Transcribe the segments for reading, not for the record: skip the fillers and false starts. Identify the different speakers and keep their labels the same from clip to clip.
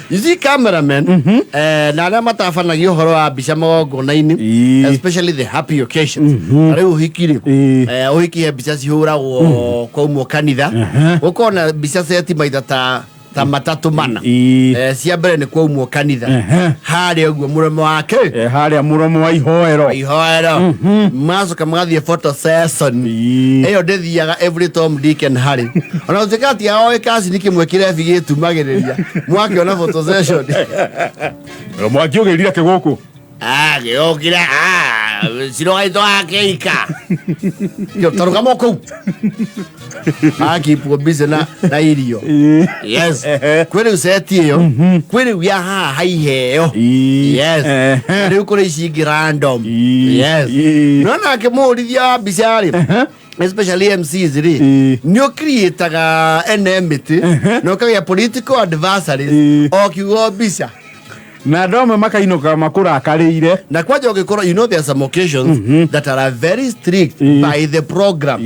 Speaker 1: You see, cameramen na arĩa matabanagia ũhoro wa mbica magongona-inĩ, especially the happy occasions, ta rĩu ũhiki rĩ, ũhiki he mbica cihũragwo kwaumwo kanitha, ũkona mbica seti maita ta matatũ mana. Cia mbere nĩ kwaumwo kanitha, harĩa ũguo mũromo wake.
Speaker 2: Harĩa mũromo wa ihoero.
Speaker 1: Ihoero, macoka magathiĩ photo session. Ĩyo ndĩthiaga every Tom, Dick and Harry, ona gũtuĩka ti oĩ kacini kĩmwe kĩrebi gĩtumagĩrĩria mwakĩona photo session.
Speaker 2: Mwaki ũgĩrire kĩgũkũ.
Speaker 1: Ah, gĩokire, ah, cirogaitwo akĩika yo tarũgama kũu akipwo busy na irio. Yes, kwĩ rĩu seti ĩyo, kwĩ rĩu ya haha haiheo. Yes. Rĩu kũrĩ ici ingĩ random. Yes. No nake mũhũrithia wa mbica rĩ, especially MCs rĩ, nĩ ũcreataga enmity na ũkagĩa political adversaries o kiugo mbica.
Speaker 2: Na andũ amwe makainũka makũrakarĩire.
Speaker 1: Na kwanja ũngĩkorwo, you know there are some occasions that are very strict by the program.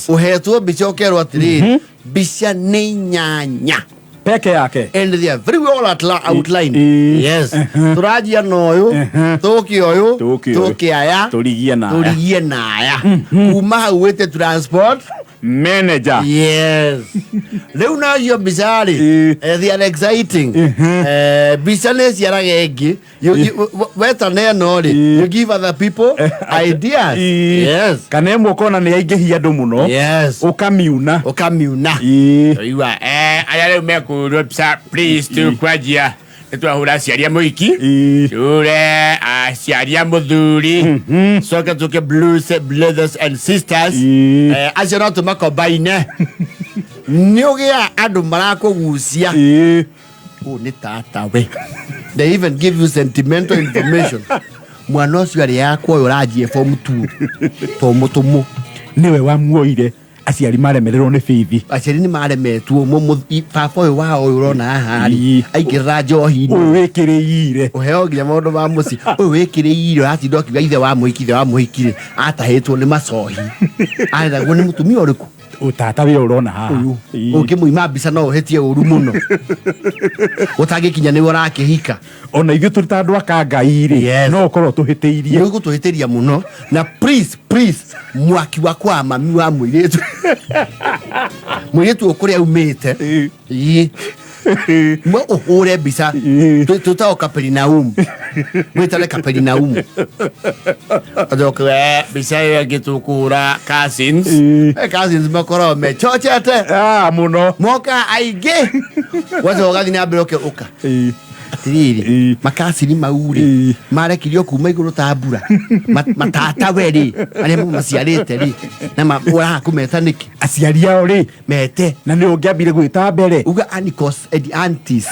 Speaker 1: Ũhetwo mbica ũkerwo atĩrĩrĩ, mbica nĩ inyanya
Speaker 2: peke yake.
Speaker 1: And they are very well outlined. Yes, tũranjia na ũyũ, tũke ũyũ,
Speaker 2: Tũke ũyũ.
Speaker 1: tũke aya,
Speaker 2: tũrigie na aya.
Speaker 1: Tũrigie na aya. Kuma hau wĩte transport
Speaker 2: manager.
Speaker 1: Yes, rĩu nacio mbica rĩ, they are exciting. Mbica nĩ ciaraga ĩngĩ. Wetana ĩno rĩ, you give other people ideas. Yes.
Speaker 2: Kana ĩmwe ũkona nĩ yaingĩhia andũ mũno, ũkamiuna.
Speaker 1: Ũkamiuna.
Speaker 3: Igua aya rĩu mekũrwo mbica, please, tũkwanjia nĩ twahũra aciari a mũhiki, tũre aciari a mũthuri,
Speaker 1: coke tũke blues brothers and sisters. Acio no tũmakombaine, nĩ ũgĩa andũ marakũgucia. Ũũ nĩ tata we. They even give you sentimental information. Mwana ũcio arĩ yakwa, ũyũ ũranjie form 2 tũmũ tũmũ.
Speaker 2: Nĩwe wamuoire aciari maremererwo nĩ bithi.
Speaker 1: Aciari nĩ maremetwo. Baba ũyũ wao ũyũ ũrona haha rĩ, aingĩrĩra njohi-inĩ.
Speaker 2: Ũyũ wĩkĩrĩire.
Speaker 1: Ũheo nginya maũndũ ma mũciĩ. Ũyũ wĩkĩrĩire ũratinda ũkiuga ithe wa mũhiki, ithe wa mũhiki rĩ, atahĩtwo nĩ macohi, areragwo nĩ mũtumia ũrĩkũ?
Speaker 2: Tata wĩ ũrona haha.
Speaker 1: Ũyũ ũngĩmũima mbica no ũhĩtie ũru mũno ũtangĩkinya nĩwe ũrakĩhika.
Speaker 2: Ona ithuĩ tũrĩ ta andũ aka Ngai rĩ, no ũkorwo tũhĩtĩirie.
Speaker 1: Nĩ ũgũtũhĩtĩria mũno. Na please, please, mwaki wa kwa mami wa mũirĩtu, mũirĩtu ũkũrĩa aumĩte. Ĩĩ. Mwe ũhũre mbica. Twĩtagwo Kaperinaum, mwĩtane Kaperinaum.
Speaker 3: Acoke mbica ĩyo ĩngĩ tũkũhũra cousins.
Speaker 1: Cousins makoragwo mechochete.
Speaker 2: Ah, mũno.
Speaker 1: Moka aingĩ, wacoka ũgathiĩ na mbere ũke ũka atĩrĩrĩ, makacini mau rĩ, marekirio kuma igũrũ ta mbura. Matata we rĩ, arĩa maciarĩte rĩ, na ũraha kũmeta nĩkĩ?
Speaker 2: Aciari ao rĩ,
Speaker 1: mete.
Speaker 2: Na nĩ ũngĩambire gwĩta mbere.
Speaker 1: Uga uncles and aunties.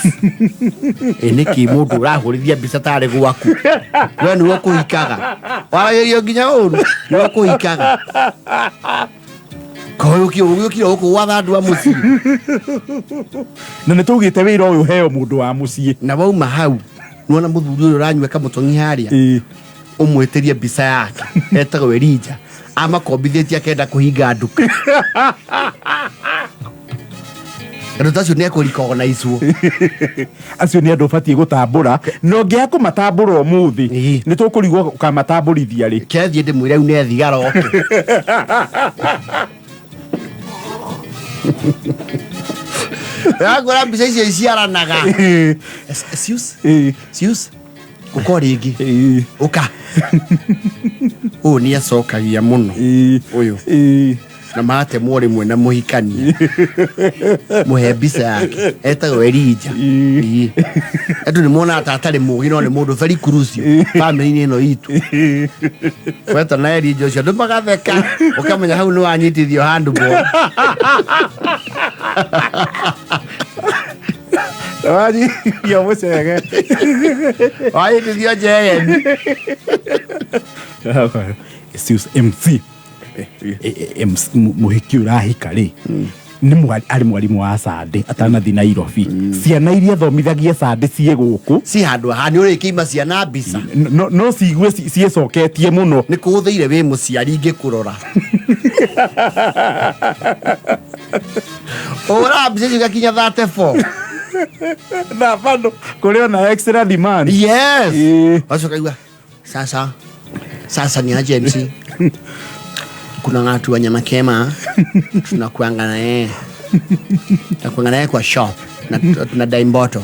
Speaker 1: Ĩ nĩkĩ mũndũ ũrahũrithia mbica tarĩ gwaku? We nĩwe ũkũhikaga, waragĩrio nginya ũru, nĩwe ũkũhikaga. Koyũkire gũkũ gwatha andũ a mũciĩ.
Speaker 2: Na nĩ tũugĩte wĩra ũyũ heo mũndũ wa mũciĩ.
Speaker 1: Na wauma hau nĩwona mũthuri ũyũ ũranyua kamũtong'i harĩa, ũmwĩtĩrie mbica yake, etagwo Elija, amakombithĩtie akenda kũhinga nduka. Andũ ta acio nĩ ekũrikogonaicwo.
Speaker 2: Acio nĩ andũ ũbatiĩ gũtambũra, na ũngĩaga kũmatambũra ũmũthĩ, nĩ tũkũrigwo ũkamatambũrithia rĩ.
Speaker 1: Kethiĩ ndĩmwĩre une thigara oke. Ndĩrakwĩra mbica icio iciaranaga. Excuse, excuse, ũko rĩngĩ, ũka. Ũyũ nĩ acokagia mũno ũyũ, na matemwo rĩmwe na mũhikania, mũhe mbica yake, etagwo Elija. Ĩĩ. Andũ nĩ monaga ta atarĩ mũgĩ, no nĩ mũndũ very crucial family-inĩ ĩno itũ. Weta na Elija ũcio, andũ magatheka, ũkamenya hau nĩ wanyitithio handball.
Speaker 2: Wanyitithio mũcege.
Speaker 1: Wanyitithio njegeni.
Speaker 2: Excuse, MC. MC, mũhiki ũrahika rĩ, nĩ arĩ mwarimũ wa Sunday atanathi Nairobi, ciana iria athomithagia Sunday ciĩ gũkũ.
Speaker 1: Ci handũ haha nĩ ũrĩkĩima ciana mbica.
Speaker 2: No ciigue ciĩcoketie mũno.
Speaker 1: Nĩ kũhũthĩire wĩ mũciari ngĩkũrora ũra mbica icio igakinya 34.
Speaker 2: Na bado kũrĩ ona extra demand.
Speaker 1: Yes.
Speaker 2: Ĩĩ.
Speaker 1: Wacoka kaigua sasa sasa ni aje MC, kuna watu wa Nyamakema tunakuanga na yeye, tunakuanga na yeye kwa shop na tunadai mboto.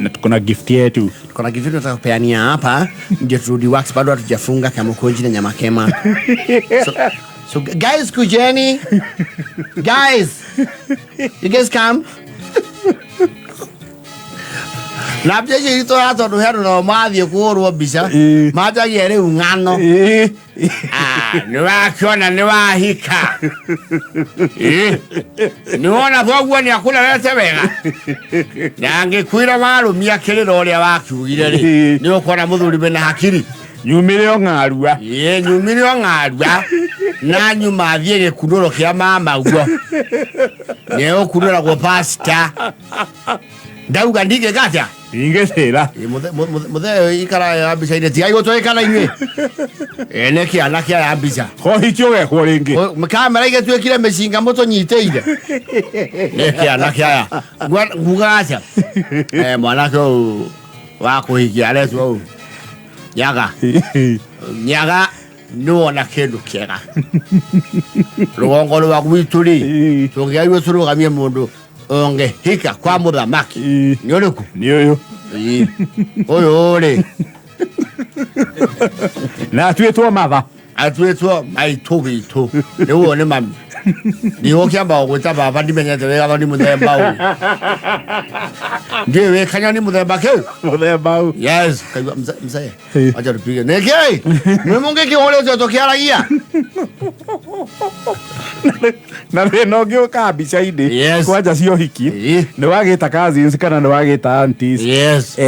Speaker 2: Na tuko na gift yetu.
Speaker 1: Kuna kitu tunataka kupeania hapa ndio turudi wax, bado hatujafunga Kamukunji na Nyamakema. So guys, kujeni guys, you guys come na mbia icio itå tondå he andå nao mathiä kå hå rwo mbica
Speaker 2: Ĩĩ.
Speaker 1: manjagia rä u ng'ano.
Speaker 2: Ĩĩ.
Speaker 3: Ah, nĩ wakiona nĩ wahika. Ĩ, nĩ wona thoguo nĩ akũrerete wega, na angĩkwĩra warũmia kĩrĩra ũrĩa wakiugire rĩ,
Speaker 2: Ĩ.
Speaker 3: nĩ ũkuona mũthuri wĩna hakiri.
Speaker 2: Nyumĩre o ng'arua.
Speaker 3: Ĩ, nyumire o ng'arua na nyuma thiĩ gĩkunũro kĩa mama guo nĩ ũkunũragwo pasta ndauga ndingĩka atĩa.
Speaker 2: Ingĩcĩra.
Speaker 1: Ĩ, mũthee ikara ya mbica-inĩ, tigai gũtwĩkana inyuĩ. Ĩ, nĩ kĩana kĩa ya mbica.
Speaker 2: Hohiki ũgekwo rĩngĩ.
Speaker 1: Kamera igĩtuĩkire mĩcinga mũtũnyitĩire nĩ kĩana kĩaya. Ngugaga atĩa? Eh, mwanake ũyũ wa kũhikia aretwo ũũ Nyaga. Nyaga nĩ wona kĩndũ kĩega rũgongo rwa gwitũ rĩ,
Speaker 2: Ĩĩ.
Speaker 1: tũngĩarirwo tũrũgamie mũndũ ũngĩhika kwa mũthamaki
Speaker 2: Ĩĩ.
Speaker 1: nĩ ũrĩkũ?
Speaker 2: Nĩ ũyũ.
Speaker 1: Ĩĩ. Ũyũ rĩ,
Speaker 2: Na atuĩtwo matha.
Speaker 1: Atuĩtwo maitũ witũ nĩguo nĩ mami ndigũkĩamba gũgwĩta baba, ndimenyete wega tondũ nĩ mũthemba ũyũ, ndiũĩ wĩ kanyoni mũthemba kĩu.
Speaker 2: Mũthemba ũyũ.
Speaker 1: Yes, kaigua mzee mzee.
Speaker 2: Ĩĩ.
Speaker 1: Acha tupige nĩkĩ nĩ mũngĩkĩhũrĩte tũkĩaragia.
Speaker 2: Na thĩna ũngĩ ũkaga mbica-inĩ,
Speaker 1: Yes.
Speaker 2: kwanja cia ũhiki,
Speaker 1: Ĩĩ.
Speaker 2: nĩ wagĩta cousins kana nĩ wagĩta aunties,
Speaker 1: Yes.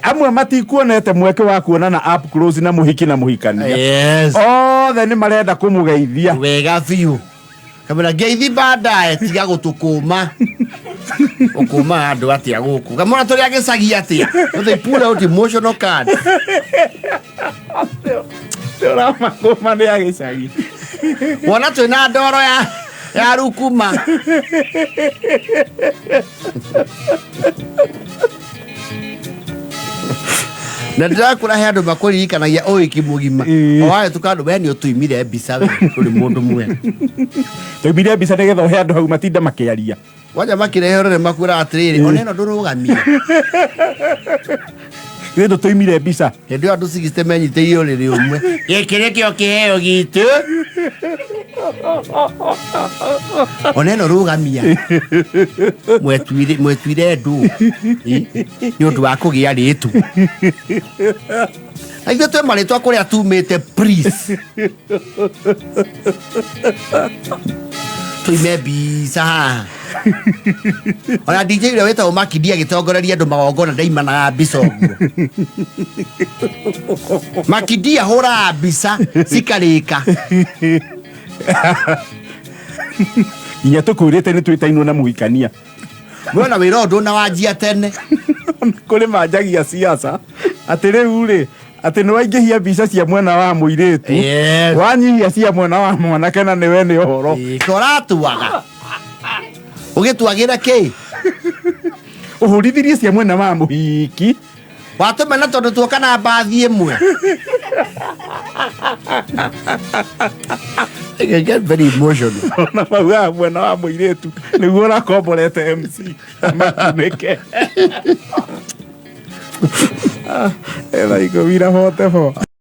Speaker 2: amwe matikuonete mweke wa kuonana up close na mũhiki na mũhikania,
Speaker 1: Yes.
Speaker 2: othe nĩ marenda kũmũgeithia.
Speaker 1: Wega biũ, kamera ngeithi baadaye, tiga gũtũkũma ũkũma andũ atĩa gũkũ, kamona tũrĩ agĩcagi atĩa. They pull out emotional card.
Speaker 2: Ũramakũma nĩ agĩcagi.
Speaker 1: Wona twĩna ndoro ya rukuma. Na ndĩrakũra he andũ makũririkanagia ũhiki mũgima.
Speaker 2: Ĩĩ.
Speaker 1: Owahĩtũka andũ, we nĩ ũtũimire mbica, we ndũrĩ mũndũ mwega.
Speaker 2: Tũimire mbica nĩgetha ũhe andũ hau matinda makĩaria.
Speaker 1: Wanja makĩrehe ũrore makwĩra atĩrĩrĩ, ona ĩno ndũrũgamie.
Speaker 2: Githĩ ndũtũimire mbica?
Speaker 1: Hĩndĩ ĩyo andũ 60 menyitĩire ũrĩrĩ ũmwe, gĩkĩ nĩkĩo kĩheo gitũ, ona ĩno rũgamia, mwetuire ndũ nĩ ũndũ wa kũgĩa rĩtu, na ithuĩ twĩ marĩtwa kũrĩa tumĩte, please tuime mbica haha. Ona DJ ũrĩa wĩtagwo Makindi agĩtongoreria andũ magongona ndaimanaga mbica ũguo. Makindi ahũraga mbica cikarĩka.
Speaker 2: Nginya tũkwĩrĩte nĩ twĩtainwo na mũhikania.
Speaker 1: Mwena wĩra ũndũ na wanjia tene.
Speaker 2: Kũrĩ manjagia siasa atĩ rĩu rĩ, atĩ nĩ waingĩhia mbica cia mwena wa mũirĩtu, wanyihia cia mwena wa mwanake, na nĩwe nĩ ũhoro.
Speaker 1: Koratuaga ũgĩtuagĩra kĩ?
Speaker 2: Ũhũrithirie cia mwena wa mũhiki.
Speaker 1: Watũmena tondũ tuoka na mbathi ĩmwe. I can get very emotional.
Speaker 2: Ona maugaga mwena wa mũirĩtu nĩguo ũrakomborete MC makunĩke etha 14.